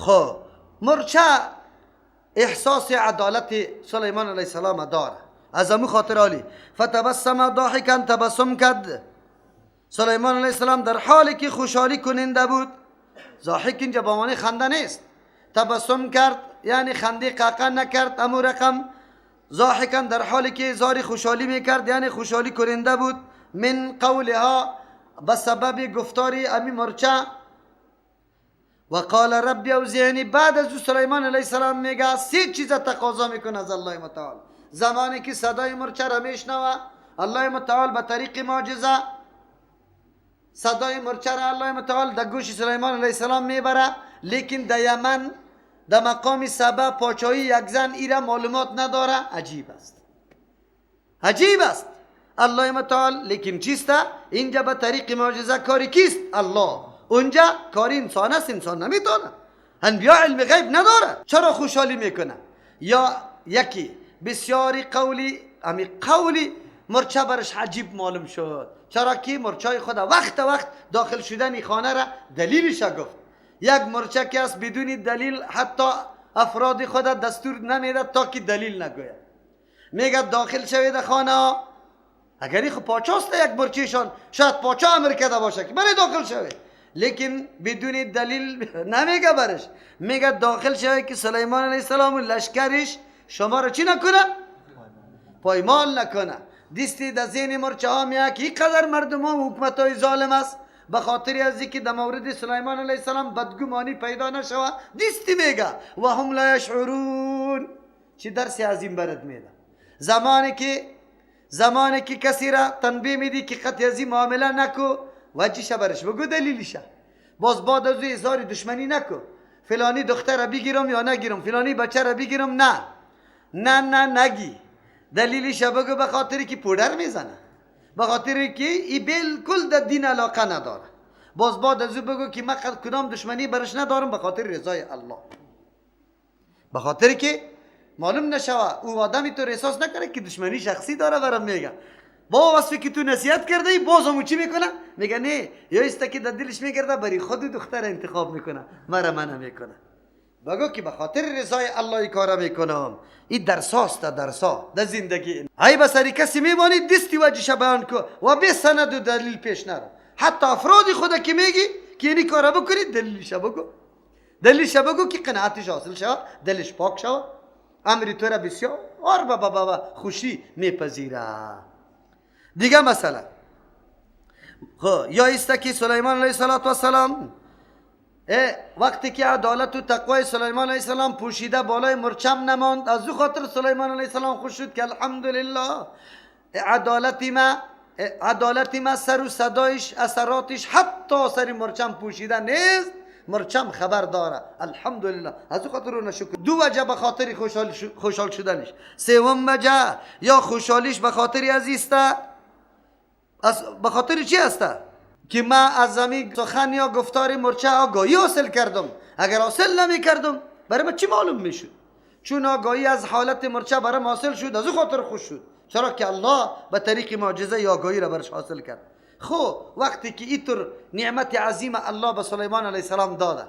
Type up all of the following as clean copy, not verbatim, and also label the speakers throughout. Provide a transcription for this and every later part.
Speaker 1: خب مرچه احساس عدالت سلیمان علیه السلام داره، از امو خاطر عالی فتبسم ضاحکا تبسم کرد. سلیمان علیه السلام در حالی که خوشحالی کننده بود، ضاحک اینجا با معنی خنده نیست، تبسم کرد یعنی خنده قاقا نکرد، امو رقم ضاحکا در حالی که اظهار خوشحالی میکرد یعنی خوشحالی کننده بود، من قولها به سبب گفتاری امی مرچه. و قال ربی اوزعنی، بعد از سلیمان علیه السلام میگه سه چیز تقاضا میکنه از الله متعال. زمانی که صدای مرچه را میشنوه، الله متعال به طریق معجزه صدای مرچه را الله متعال در گوش سلیمان علیه السلام میبره، لیکن در یمن در مقام سبا پاچایی یک زن ایره معلومات نداره. عجیب است، عجیب است الله متعال. لیکن چیست اینجا؟ به طریق معجزه کاری کیست؟ الله. اونجا کاری انسان است، انسان نمیتونه، انبیا علم غیب نداره. چرا خوشحالی میکنه؟ یا یکی بسیاری قولی، امی قولی مرچه برش عجیب معلوم شد، چرا که مرچای خدا وقت وقت داخل شدن خانه را دلیلش گفت. یک مرچه که است بدون دلیل حتی افراد خود دستور نمیده تا که دلیل نگوید، میگه داخل شوید خانه. اگر خب پاچاست یک مرچهشان، شاید پاچا امر کرده باشه که بله داخل شوید، لیکن بدون دلیل نمیگه برش، میگه داخل شوید که سلیمان علیه السلام و لشکرش شما رو چی نکنه؟ پایمال نکنه. دیستی در ذهن مرچه ها میاد که اینقدر مردم ها و حکومت های ظالم است، به خاطر از اینکه در مورد سلیمان علیه السلام بدگمانی پیدا نشوه، دیستی میگه و هم لا یشعرون. چی درس عظیم برد میده. زمانی که کسی را تنبیه میدی که قطعی از این معامله نکو، وجهش برش بگو، دلیلش. باز بعد از اظهار دشمنی نکو، فلانی دختر را بگیرم یا نگیرم، فلانی بچه را بگیرم، نه نه نه نگی، دلیلش بگو، به خاطری که پودر میزنه، به خاطری که ای بالکل در دین علاقه نداره. باز بعد از او بگو که من کدام دشمنی برش ندارم، به خاطر رضای الله، به خاطری که معلوم نشوه او آدمی تو احساس نکنه که دشمنی شخصی داره برام میگه. با وصفی که تو نصیحت کرده ای باز همون چی میکنه؟ میگه نه، یا است که در دلش میگرده برای خود دختر انتخاب میکنه، مرا منع میکنه. بگو که به خاطر رضای الله ای کارا میکنم. این درساست، درسا در زندگی. ای بسری کسی میمانی دستی وجهش بیان کو و به سند و دلیل پیش نرو. حتی افراد خود که میگی که اینی کارا بکنید، دلیلش بگو، دلیلش بگو که قناعتش حاصل شود، دلش پاک شود، امری تو را بسیار بابا بابا خوشی میپذیره. دیگه مثلا خب یا است که سلیمان علیه السلام وقتی که عدالت و تقوای سلیمان علیه السلام پوشیده بالای مرچم نماند، از او خاطر سلیمان علیه السلام خوش شد که الحمدلله عدالت ما سر و صدایش اثراتش حتی سر مرچم پوشیده نیست، مرچم خبر داره، الحمدلله. از او خاطر اون شکر. دو وجه به خاطر خوشحال شدنش. سوم وجه یا خوشحالیش به خاطر عزیسته، از به خاطر چی هسته؟ که ما از زمین سخن یا گفتار مرچه آگاهی حاصل کردم. اگر حاصل نمی کردم برای ما چی معلوم میشد؟ چون آگاهی از حالت مرچه برای ما حاصل شد، از او خاطر خوش شد، چرا که الله به طریق معجزه یا آگاهی را برش حاصل کرد. خب وقتی که اینطور نعمت عظیم الله به سلیمان علیه السلام داده،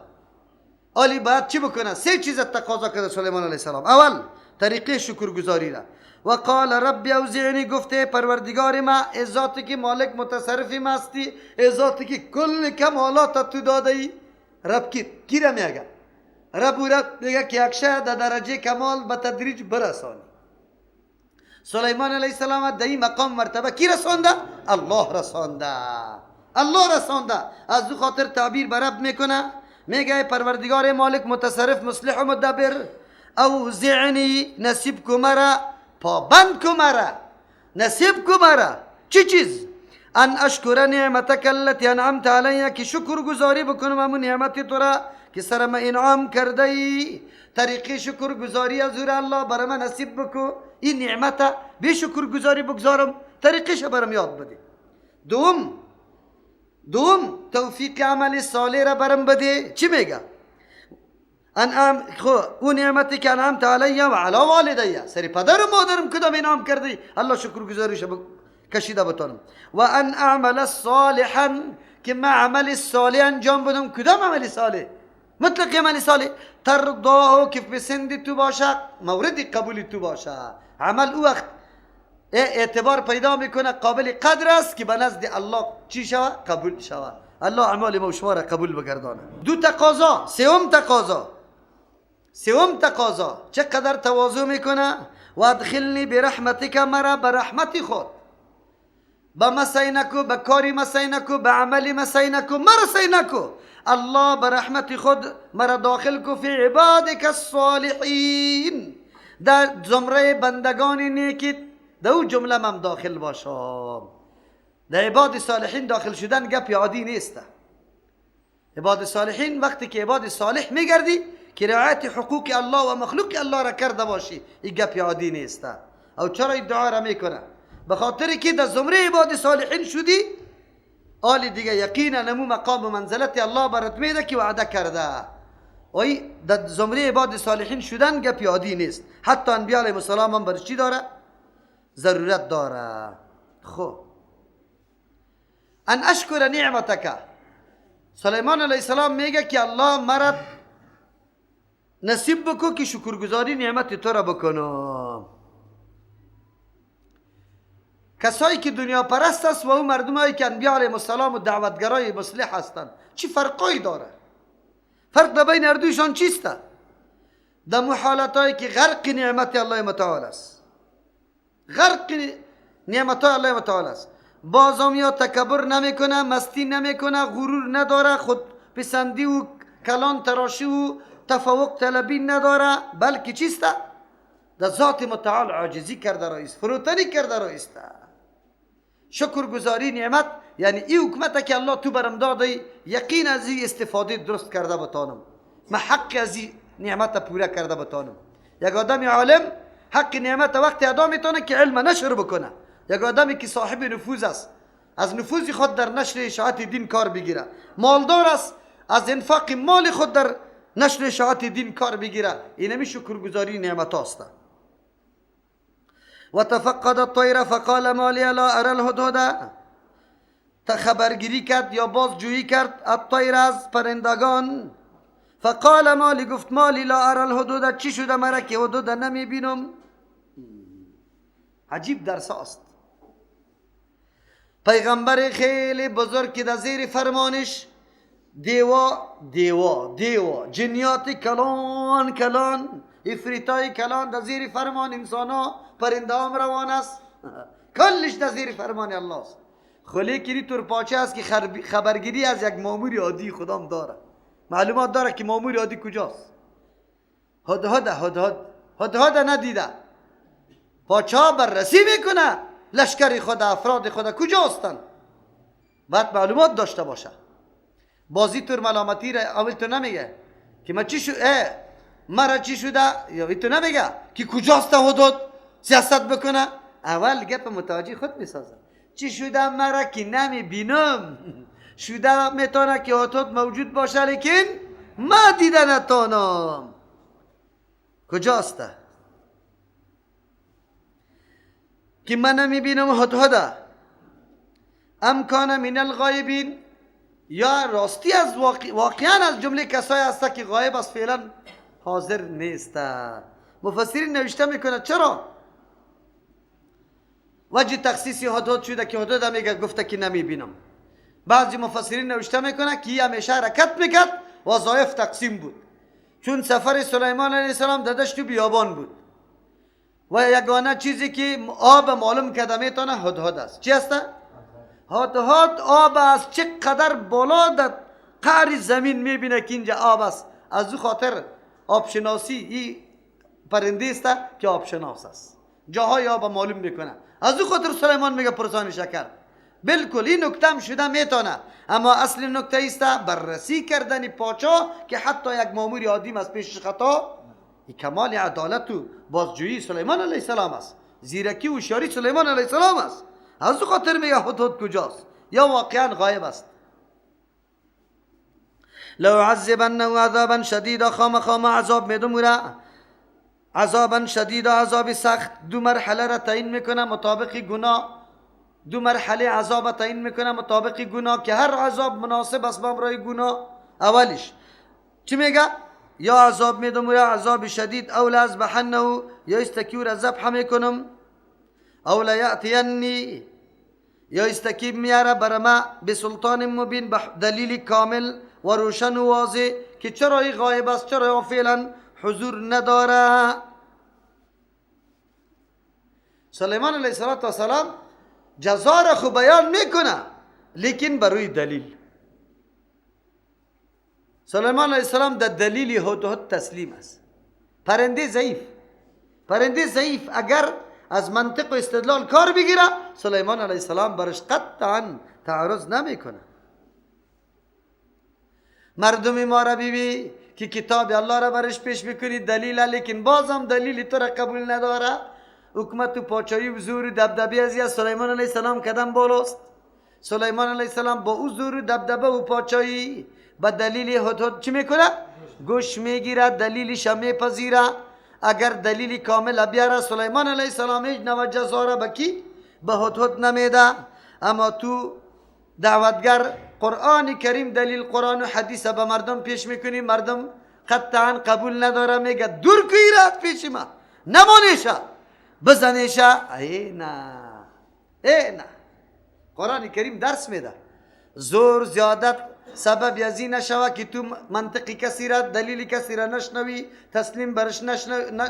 Speaker 1: آلی باید چی بکنه؟ سه چیز تقاضا کرده سلیمان علیه السلام. اول طریقه شکرگزاری را. و قال رب اوزعنی، گفته پروردگار ما، ذاتی که مالک متصرف ما هستی، ذاتی که کل کمالات تو داده ای. رب کی را میگه؟ رب و رب میگه که یک شه در درجه کمال به تدریج برسانی. سلیمان علیه السلام در این مقام مرتبه کی رسانده؟ الله رسانده، الله رسانده. از او خاطر تعبیر به رب میکنه، میگه پروردگار مالک متصرف مصلح و مدبر، اوزعنی، نصیب کو مرا، پابند کو مرا، نصیب کو مرا چی چیز؟ ان اشکر نعمتک التي انعمت علی، که شکر گزاری بکنم همون نعمت تو را که سر ما انعام کرده ای. طریقه شکر گزاری از حضور الله برای من نصیب بکو، این نعمت به شکر گزاری بگذارم، طریقش برام یاد بده. دوم توفیق عمل صالح را برام بده. چی میگه؟ انعام خو او نعمتی که انعمت علی و علی والدی، سری پدر و مادرم کدام انعام کردی، الله شکر گزاریش کشیده بتانم. و ان اعمل صالحا، که ما عمل صالح انجام بدم. کدام عمل صالح؟ مطلق عمل صالح ترضاه که پسند تو باشه، مورد قبول تو باشه. عمل او وقت اعتبار پیدا میکنه، قابل قدر است که به نزد الله چی شوه؟ قبول شوه. الله اعمال ما و شما را قبول بگردانه. دو تقاضا، سوم تقاضا، سوم تقاضا چقدر تواضع میکنه؟ و ادخلنی برحمتک، مرا به رحمت خود، به مسینکو، به کاری مسینکو، به عملی مسینکو، مرا سینکو. الله به رحمت خود مرا داخل کو فی عبادک الصالحین، در زمره بندگان نیکیت، در او جمله من داخل باشم. در عباد صالحین داخل شدن گپ عادی نیست. عباد صالحین وقتی که عباد صالح میگردی که رعایت حقوق الله و مخلوق الله را کرده باشی، این گپ عادی نیست. او چرا این دعا را میکنه؟ به خاطر که در زمره عباد صالحین شدی، آل دیگه یقینا نمو مقام و منزلت الله برات میده که وعده کرده. ای در زمره عباد صالحین شدن گپ عادی نیست. حتی انبیاء علیهم السلام هم برش چی داره؟ ضرورت داره. خب ان اشکر نعمتک، سلیمان علیه السلام میگه که الله مرا نصیب بکو که شکرگزاری نعمت تو را بکنم. کسایی که دنیا پرست است و او مردمایی که انبیاء علیهم السلام و دعوتگرای مصلح هستند چی فرقایی داره؟ فرق در بین هر دویشان چیست؟ در محالتایی که غرق نعمت الله متعال است، غرق نعمت الله متعال است، بازم یا تکبر نمیکنه، مستی نمیکنه، غرور نداره، خود پسندی و کلان تراشی و تفوق طلبی نداره، بلکه چیست؟ در ذات متعال عاجزی کرده رئیس، فروتنی کرده رئیس. شکرگزاری نعمت یعنی ای حکمت که الله تو برم داده، یقین از این استفاده درست کرده بتانم، من حق از این نعمت پوره کرده بتانم. یک آدم عالم حق نعمت وقتی ادا میتونه که علم نشر بکنه. یک آدمی که صاحب نفوذ است از نفوذ خود در نشر اشاعت دین کار بگیره، مالدار است از انفاق مال خود در نشر اشاعت دین کار بگیره، اینمی شکرگزاری نعمت است. و تفقد الطیر فقال ما لی لا ارى الهدهد، خبرگیری کرد یا بازجویی کرد الطیر از پرندگان، فقال ما لی، گفت ما لی لا ارى الهدهد، چی شده مرا که هدهد نمیبینم؟ عجیب درس است. پیغمبر خیلی بزرگ که در زیر فرمانش دیوا دیوا دیوا جنیات کلان کلان افریتای کلان در زیر فرمان انسان ها پرنده هم روان است، کلش در زیر فرمان الله است. خلی کری تور پاچه است که خبرگیری از یک مامور عادی خدام داره، معلومات داره که مامور عادی کجاست. هدهد هدهد هدهد ندیده، پاچا بررسی میکنه لشکر خود، افراد خود کجا هستند، باید معلومات داشته باشه. بازی تور ملامتی را اول تو نمیگه که ما چی شو مرا چی شده، یا تو نمیگه که کجاست حدود سیاست بکنه، اول گپ متوجه خود میسازه چی شده مرا که نمیبینم. شده میتونه که حدود موجود باشه لیکن ما دیده نتانم، کجاست که من نمیبینم هدهده؟ امکان من الغایبین، یا راستی از واقعا از جمله کسایی هست که غایب است، فعلا حاضر نیست. مفسرین نوشته میکنه چرا وجه تخصیص هدهد شده که هدهد میگه گفته که نمیبینم. بعضی مفسرین نوشته میکنه که همیشه حرکت میکرد، وظایف تقسیم بود، چون سفر سلیمان علیه السلام در دشت بیابان بود و یگانه چیزی که آب معلوم کرده میتونه هدهد است. چی است؟ هدهد آب از چقدر بالا در قعر زمین میبینه که اینجا آب است، از او خاطر آبشناسی این پرنده است که آبشناس است، جاهای آب معلوم میکنه. از او خاطر سلیمان میگه پرسان شکر. بالکل این نکته هم شده میتونه، اما اصل نکته است بررسی کردن پاچا که حتی یک مامور عادی از پیش خطا، این کمال عدالت و بازجویی سلیمان علیه السلام است، زیرکی و هوشیاری سلیمان علیه السلام است. از او خاطر میگه هدهد کجاست یا واقعا غایب است. لو عذبنه عذابا شدیدا، خامخا ما عذاب میدم او را عذابا شدیدا، عذاب سخت. دو مرحله را تعیین میکنه مطابق گناه، دو مرحله عذاب تعیین میکنه مطابق گناه که هر عذاب مناسب است با امرای گناه. اولیش چی میگه؟ یا عذاب میدم و یا عذاب شدید، او لاذبحنه، یا استکی را ذبح میکنم، او لیأتینی، یا استکی میاره بر ما بسلطان مبین، به دلیل کامل و روشن و واضح که چرا ای غایب است، چرا فعلا حضور نداره. سلیمان علیه السلام جزا را خو بیان میکنه، لیکن بروی دلیل. سلیمان علیه السلام در دلیل هدهد تسلیم است. پرنده ضعیف، پرنده ضعیف اگر از منطق و استدلال کار بگیره، سلیمان علیه السلام برش قطعا تعرض نمیکنه. مردم ما را ببین که کتاب الله را برش پیش میکنی دلیل، لیکن بازم دلیل تو را قبول نداره. حکومت و پاچایی و زور و دبدبه از سلیمان علیه السلام کدم بالاست. سلیمان علیه السلام با او زور و دبدبه و پاچایی با دلیل هدهد چی میکنه؟ گوش میگیره، دلیلش میپذیره. اگر دلیل کامل بیاره سلیمان علیه السلام هیچ نوع جزا را به کی؟ به هدهد نمیده. اما تو دعوتگر قرآن کریم دلیل قرآن و حدیث به مردم پیش میکنی، مردم قطعا قبول نداره، میگه دور کوی پیش ما، نمانیشه، بزنیشه. ای نه، ای نه، قرآن کریم درس میده. زور زیادت سبب از این نشوه که تو منطقی کسی را، دلیل کسی را نشنوی، تسلیم برش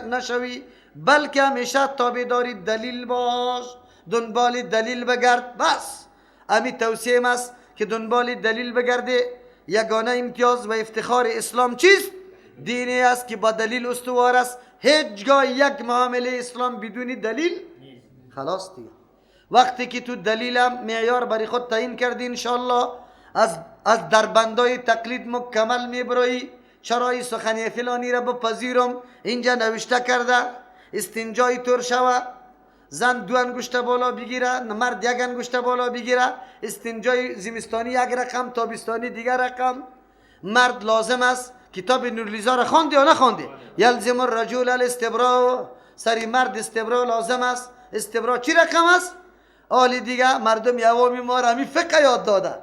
Speaker 1: نشوی، بلکه همیشه تابعداری دلیل باش، دنبال دلیل بگرد. بس امی توصیه است که دنبال دلیل بگرده. یگانه امتیاز و افتخار اسلام چیست؟ دینی است که با دلیل استوار است. هیچگاه یک معامله اسلام بدون دلیل خلاص دیگه. وقتی که تو دلیلم معیار برای خود تعیین کردی، انشالله از دربندای تقلید مکمل میبرایی. چرا این سخنی فلانی را بپذیرم؟ اینجا نوشته کرده استنجای طور شوه، زن دو انگشت بالا بگیره، مرد یک انگشت بالا بگیره، استنجای زمستانی یک رقم، تابستانی دیگر رقم. مرد لازم است. کتاب نورلیزا را خواندی یا نخواندی؟ یلزم الرجل الاستبراء، سری مرد استبراء لازم است. استبراء چی رقم است؟ آلی دیگه مردم یوامی ما را همی فقه یاد داده،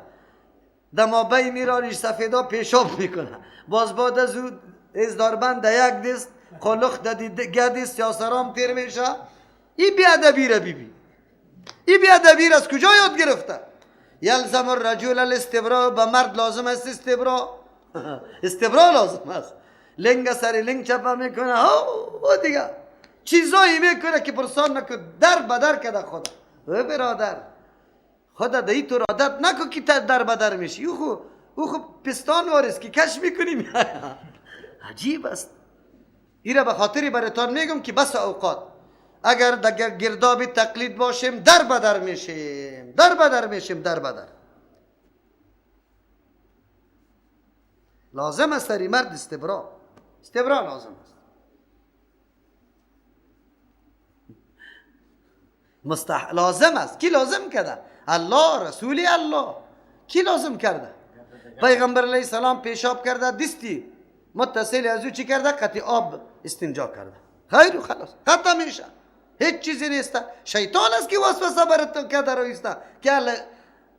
Speaker 1: دمابه میرا ریش سفیدا پیشاب میکنه، باز بعد از او ازداربند ده یک دست، قلخ ده دیگه دست، یا سرام تیر میشه. این بیادبی را بیبی، این بیادبی را از کجا یاد گرفته؟ یلزم الرجل الاستبراء، به مرد لازم است استبراء. استبراء لازم است. لنگ سر لنگ چپه میکنه، او دیگه چیزایی میکنه که پرسان نکن، در بدر کده خدا. او برادر خدا دهی تو عادت نکن که در بدر میشی. او خو پستان وارث که کش میکنی. عجیب است. ایره به خاطری براتان میگم که بس اوقات اگر در گرداب تقلید باشیم در بدر میشیم، در بدر میشیم، در بدر. لازم است سری مرد استبراء، استبراء لازم است. لازم است. کی لازم کرده؟ الله، رسول الله. کی لازم کرده؟ پیغمبر علیه السلام پیشاب کرده، دستی متصل از او چی کرده؟ قطع آب استنجا کرده. خیر و خلاص، قطع میشه، هیچ چیزی نیست. شیطان است که وسوسه براتون کرده رویسته که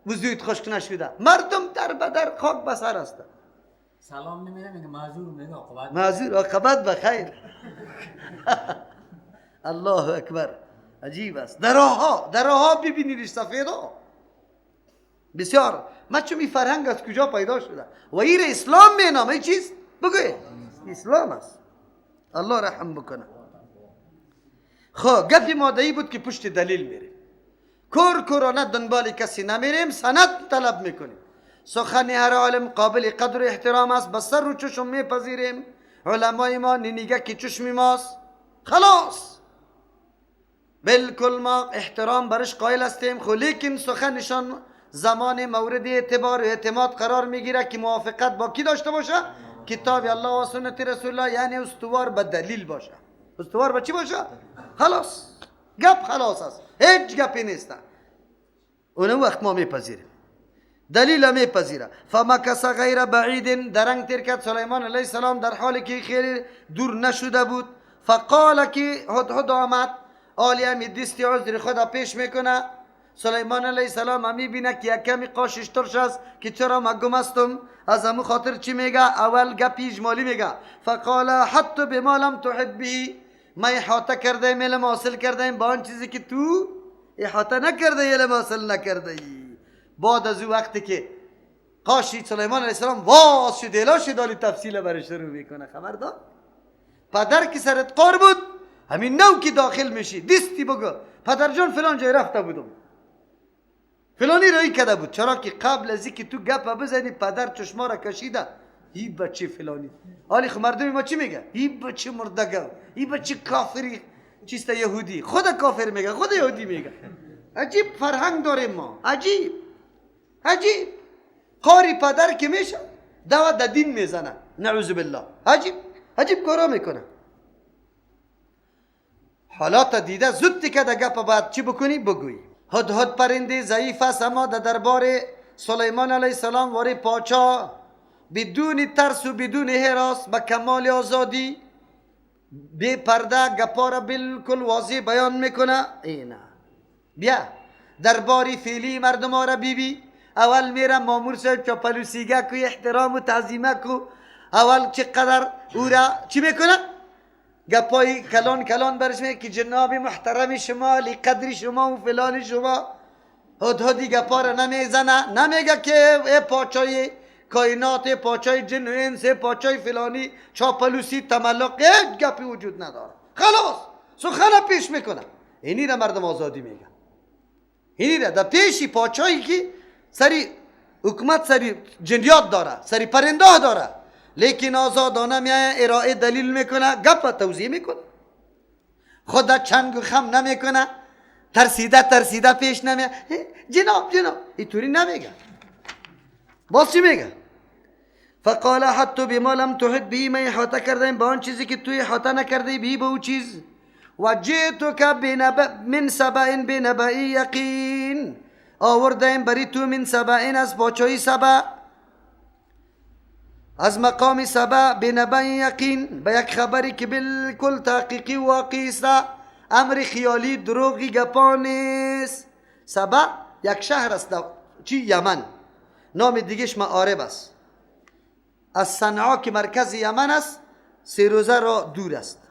Speaker 1: وضویت خشک نشده. مردم در بدر خاک به سر است.
Speaker 2: سلام نمیده، میگه معذور، میگه عاقبت
Speaker 1: معذور، عاقبت بخیر. الله اکبر، عجیب است. دراها ببینید سفیدا بسیار. ما چون این فرهنگ از کجا پیدا شده و این اسلام مینامه؟ این چیز بگوی اسلام است. الله رحم بکنه. خب گپی مادهی بود که پشت دلیل میریم، کور کورانه دنبال کسی نمیریم، سند طلب میکنیم. سخن هر عالم قابل قدر و احترام است، به سر و چشم میپذیریم. علمای ما نینگه که چشم ماست، خلاص بالکل ما احترام برش قائل هستیم. خو لیکن سخنشان زمان مورد اعتبار و اعتماد قرار میگیره که موافقت با کی داشته باشه؟ کتاب الله و سنت رسول الله، یعنی استوار به دلیل باشه. استوار به چی باشه؟ خلاص گپ خلاص است، هیچ گپی نیست. اون وقت ما میپذیریم، دلیل میپذیره. فمکث غیر بعید، درنگ تیر کرد سلیمان علیه السلام در حالی که خیلی دور نشده بود. فقال که هدهد آمد، آلی همی دستی عذر خدا پیش میکنه. سلیمان علیه السلام همی بینه که یک کمی قاشش ترش است که چرا مگم هستم. از همو خاطر چی میگه؟ اول گپی اجمالی میگه، فقال حتی بما لم تحط به، ما احاطه کرده ایم، علم حاصل کرده ایم با آن چیزی که تو احاطه نکرده، علم حاصل نکرده ای. بعد از او وقتی که قاشی سلیمان علیه السلام واز شد، الا شد، حالی تفصیل برش شروع میکنه. خبر دار پدر که سرت قار بود، همین نو که داخل میشی دیستی بگو پدر جان فلان جای رفته بودم، فلانی رایی کده بود. چرا که قبل از اینکه تو گپ بزنی پدر چشما را کشیده، ای بچه فلانی. حالی خب مردم ما چی میگه؟ ای بچه مردگه، ای بچه کافری چیست، یهودی. خود کافر میگه، خود یهودی میگه. عجیب فرهنگ داریم ما، عجیب عجیب. قاری پدر که میشه دوا د دین میزنه، نعوذ بالله. عجیب عجیب کارا میکنه. حالات دیده زود که ده گپ باید چی بکنی؟ بگویی. هدهد پرنده ضعیف است، اما در دربار سلیمان علیه السلام واری پاچا بدون ترس و بدون هراس به کمال آزادی بی پرده گپا را بالکل واضح بیان میکنه. اینا بیا دربار فعلی مردم را بیبی. اول میره مامور صاحب چاپلوسیگه کو، احترام و تعظیمه کو. اول چقدر او را چی میکنه؟ گپای کلان کلان برش میگه که جناب محترم شما، لی قدر شما و فلان شما. هدهدی گپا را نمیزنه، نمیگه که ای پاچای کائنات، ای پاچای جن و انس، ای پاچای فلانی، چاپلوسی، تملق، هیچ گپی وجود نداره. خلاص سخن پیش میکنه. اینی را مردم آزادی میگه. اینی را در پیشی پاچایی که سری حکومت، سری جنیات داره، سری پرنده داره، لیکن آزادانه میایه ارائه دلیل میکنه، گپ توضیح میکنه، خود چنگ و خم نمیکنه، ترسیده ترسیده پیش نمیه، جناب جناب اینطوری نمیگه. باز چی میگه؟ فقال حتی بما لم تحط به، ما احاطه کردیم با آن چیزی که توی احاطه نکردی، به به او چیز. و جئتک من سبأ بنبأ یقین، آوردیم بری تو من سبأ از پاچای سبأ، از مقام سبأ بنبأ یقین، به یک خبری که بالکل تحقیقی واقعی است، امر خیالی دروغی گپا نیست. سبأ یک شهر است چی؟ یمن، نام دیگهش معارب است. از صنعا که مرکز یمن است 3 روزه را دور است.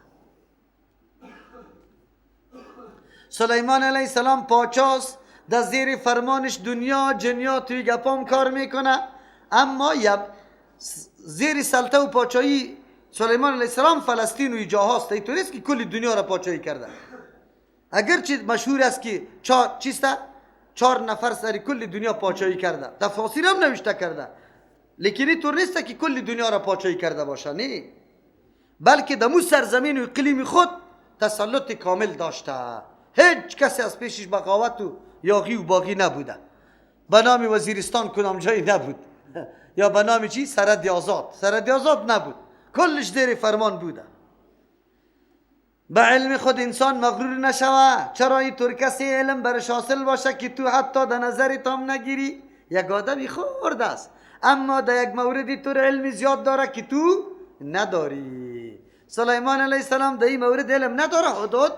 Speaker 1: سلیمان علیه السلام پاچاست، در زیر فرمانش دنیا جنیا توی گپام کار میکنه، اما زیر سلطه و پاچایی سلیمان علیه السلام فلسطین و جاهاست. اینطوری است که کل دنیا را پاچایی کرده. اگرچه مشهور است که 4 نفر سر کل دنیا پاچایی کرده، تفاسیر هم نوشته کرده، لیکن اینطور نیست که کل دنیا را پاچایی کرده باشه، نه، بلکه دمو سرزمین و اقلیم خود تسلط کامل داشته. هیچ کسی از پیشش بغاوت و یاغی و باغی نبوده. به نام وزیرستان کدام جایی نبود، یا به نام چی؟ سرحد آزاد، سرحد آزاد نبود، کلش زیر فرمان بوده. به علم خود انسان مغرور نشوه. چرا اینطور کسی علم برش حاصل باشه که تو حتی در نظر تام نگیری؟ یک آدمی خورد است، اما در یک موردی تو علم زیاد داره که تو نداری. سلیمان علیه السلام در این مورد علم نداره، حدود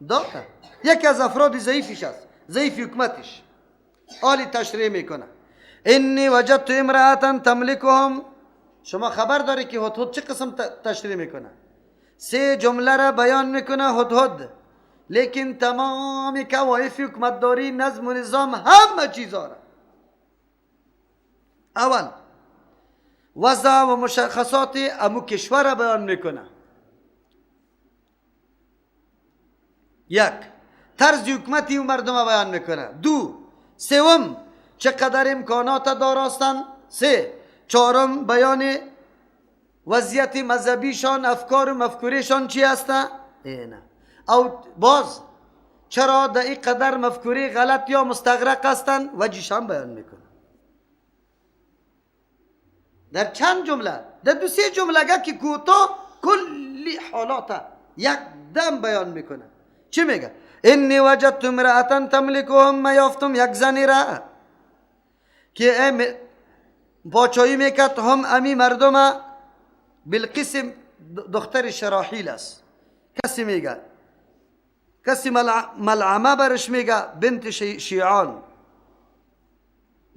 Speaker 1: داره. یکی از افراد ضعیفش است، ضعیف حکمتش. آلی تشریح میکنه انی وجدت امرأة تملکهم. شما خبر داری که هدهد چه قسم تشریح میکنه؟ 3 جمله را بیان میکنه هدهد، لیکن تمام کوایف حکومتداری، نظم و نظام، همه چیزا را. اول وضع و مشخصات امو کشور را بیان میکنه. 1 طرز حکومتی و مردم بیان میکنه. 2 سوم چقدر امکانات داراستن. 3 چهارم بیان وضعیت مذهبیشان، افکار و مفکورهشان چی هسته؟ اینه. او باز چرا در این قدر مفکوره غلط یا مستغرق هستن؟ وجهشان بیان میکنه در چند جمله، در 2-3 جمله که کوتاه کلی حالات یک دم بیان میکنه. چی میگه؟ انی وجدت امرأة تملکهم، ما یافتم یک زنی را که پاچایی میکرد هم امی مردم. بالقسم دختر شراحیل است. کسی میگه کسی ملعمه برش میگه، بنت شیعان.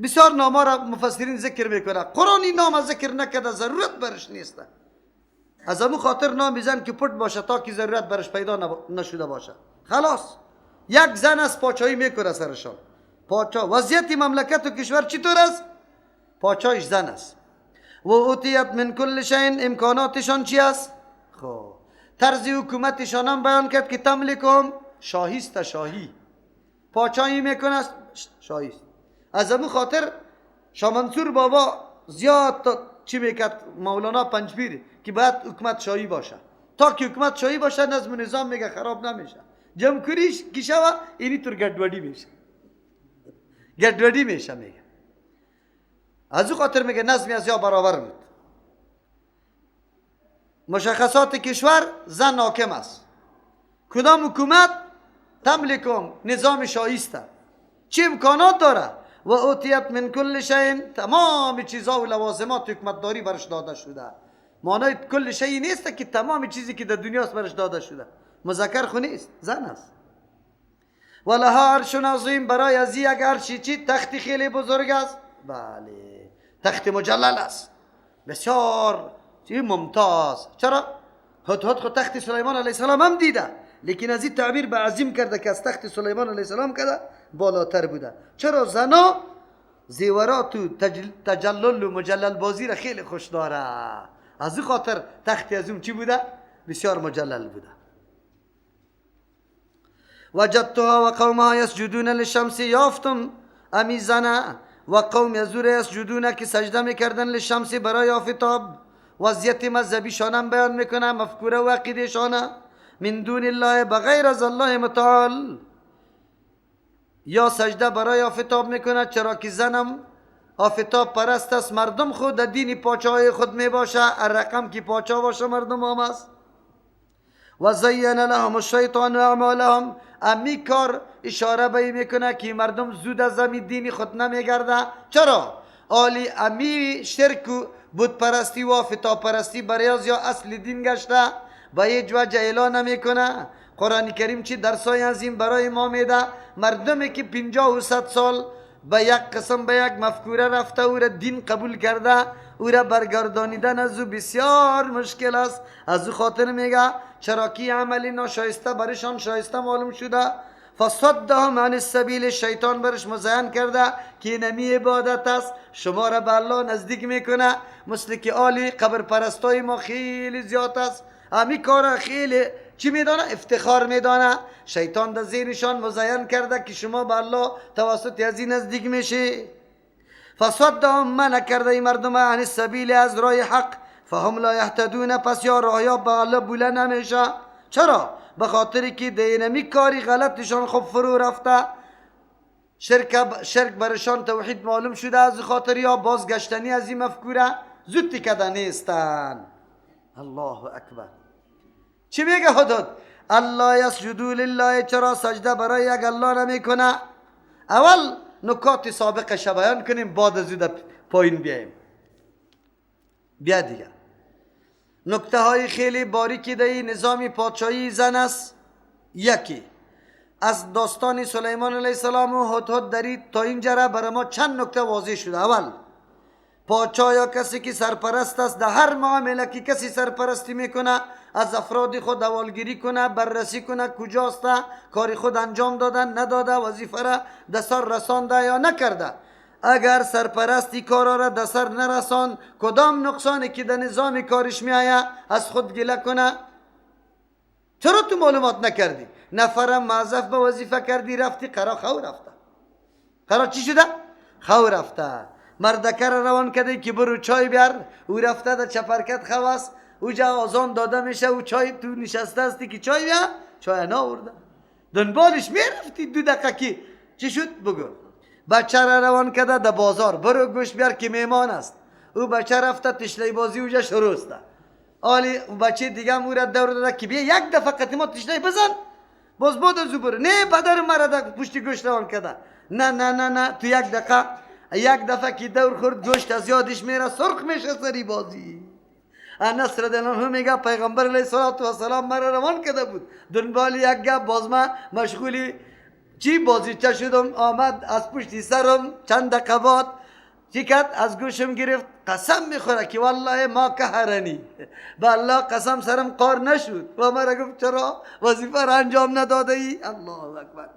Speaker 1: بسیار نامه را مفسرین ذکر میکنه. قرآن این نام ذکر نکرده، ضرورت برش نیست. از امو خاطر نام زن که پت باشه تا که ضرورت برش پیدا نشده باشه. خلاص یک زن از پاچایی میکنه سرشان. پاچا وضعیت مملکت و کشور چطور است؟ پاچایش زن است. و اوتیت من کل شیء، امکاناتشان چی است؟ خب طرز حکومتشان هم بیان کرد که تملکهم شاهی است، شاهی پاچایی میکنه، شاهی است. از امو خاطر شاه منصور بابا زیاد چی میکرد، مولانا پنجپیر، که باید حکومت شاهی باشه. تا که حکومت شاهی باشه نظم و نظام میگه خراب نمیشه. جمکوریش کی شوه اینی طور گډوډي میشه، گډوډي میشه میگه. از او خاطر میگه نظم از یا برابر بود. مشخصات کشور زن حاکم است. کدام حکومت؟ تملکم نظام شاهی است. چه امکانات داره؟ و اوتیت من کل شیء، تمام چیزها و لوازمات حکومتداری برش داده شده. معنای کل شیء نیست که تمام چیزی که در دنیاست برش داده شده. مذکر خو نیست، زن است. ولها عرش عظیم، برای از یک عرشی چی؟ تخت خیلی بزرگ است. بله تخت مجلل است، بسیار چی ممتاز. چرا؟ هدهد خود تخت سلیمان علیه السلام هم دیده، لیکن از این تعبیر به عظیم کرده که از تخت سلیمان علیه السلام کرده بالاتر بوده. چرا؟ زنا زیورات و تجلل و مجلل بازی را خیلی خوش داره. از این خاطر تخت از اون چی بوده؟ بسیار مجلل بوده. وجدتها و قومها یسجدون للشمس، یافتم امی زنه و قوم یزور یسجدون که سجده میکردن للشمس برای آفتاب. وضعیت مذهبی شانم بیان میکنه، مفکوره و عقیده شانه. من دون الله، بغیر از الله متعال، یا سجده برای آفتاب میکنه، چرا که زنم آفتاب پرست است. مردم خود در دین پاچای خود میباشه، الرقم که پاچا باشه مردم هم است. و زین لهم الشیطان اعمالهم، امی کار اشاره به میکنه که مردم زود از امی دین خود نمیگرده. چرا؟ آلی امی شرک و بت پرستی و آفتاب پرستی برای از یا اصل دین گشته، با هیچ وجه اعلان نمیکنه. قرآن کریم چی درسای عظیم برای ما میده. مردمی که 50 و 100 سال به یک قسم به یک مفکوره رفته، او را دین قبول کرده، او را برگردانیدن از او بسیار مشکل است. از او خاطر میگه چرا که عملی ناشایسته برشان شایسته معلوم شده. فصدهم عن السبیل، شیطان برش مزین کرده که نمی عبادت است، شما را به الله نزدیک میکنه. مثل که آلی قبر پرستای ما خیلی زیاد است، همی کار خیلی چی میدانه؟ افتخار میدانه. شیطان در ذهنشان مزین کرده که شما به الله توسط از این نزدیک میشی. فصدهم، منع کرده این مردم عن السبیل، از راه حق. فهم لا یهتدون، پس یا راه به الله بوله نمیشه. چرا؟ به خاطر که دینمی کاری غلطشان خوب فرو رفته، شرک برشان توحید معلوم شده، از خاطر یا بازگشتنی از این مفکوره زود تکده نیستن. الله اکبر. چی میگه هدهد؟ الله یسجدو لله، چرا سجده برای یک الله نمیکنه؟ اول نکات سابقش بیان کنیم، بعد از پایین بیایم. بیا دیگه نکته های خیلی باریکی در نظام پادشاهی زن است. یکی از داستان سلیمان علیه السلام و هدهد داری تا اینجا را برای ما چند نکته واضح شده. اول، پادشاه یا کسی که سرپرست است در هر معامله که کسی سرپرستی میکنه از افراد خود احوالگیری کنه، بررسی کنه کجاست، کار خود انجام داده نداده، وظیفه را در سر رسانده یا نکرده. اگر سرپرستی کارا را در سر نرسان، کدام نقصانی که در نظام کارش میآید از خود گله کنه. چرا تو معلومات نکردی؟ نفرم موظف به وظیفه کردی، رفتی قرا خو رفته. قرا چی شده؟ خو رفته. مردکه را روان کرده که برو چای بیار، او رفته در چپرکت خواست، او جا آزان داده میشه، او چای تو نشسته استی که چای بیار، چای نآورده. دنبالش میرفتی 2 دقیقه که چی شد بگو. بچه را روان کرده در بازار، برو گوش بیار که میمان است. او بچه رفته تشلی بازی اوجا شروع است. آلی بچه دیگه هم او را دور داده که بیا یک دفعه قطعی ما تشلی بزن باز بود از برو. نه پدر مرا در پشت گوشت روان کرده. نه نه نه نه، تو یک دقیقه یک دفعه که دور خورد گوشت از یادش میره، سرخ میشه سری بازی. انس رضی الله عنه میگه پیغمبر علیه الصلاة والسلام مرا روان کرده بود دنبال یک گپ، باز من مشغولی چی بازیچه شدم، آمد از پشتی سرم چند دقیقه بعد چی کرد؟ از گوشم گرفت. قسم میخوره که والله ما قهرنی، به الله قسم سرم قار نشد و مرا گفت چرا وظیفه را انجام نداده ای؟ الله اکبر.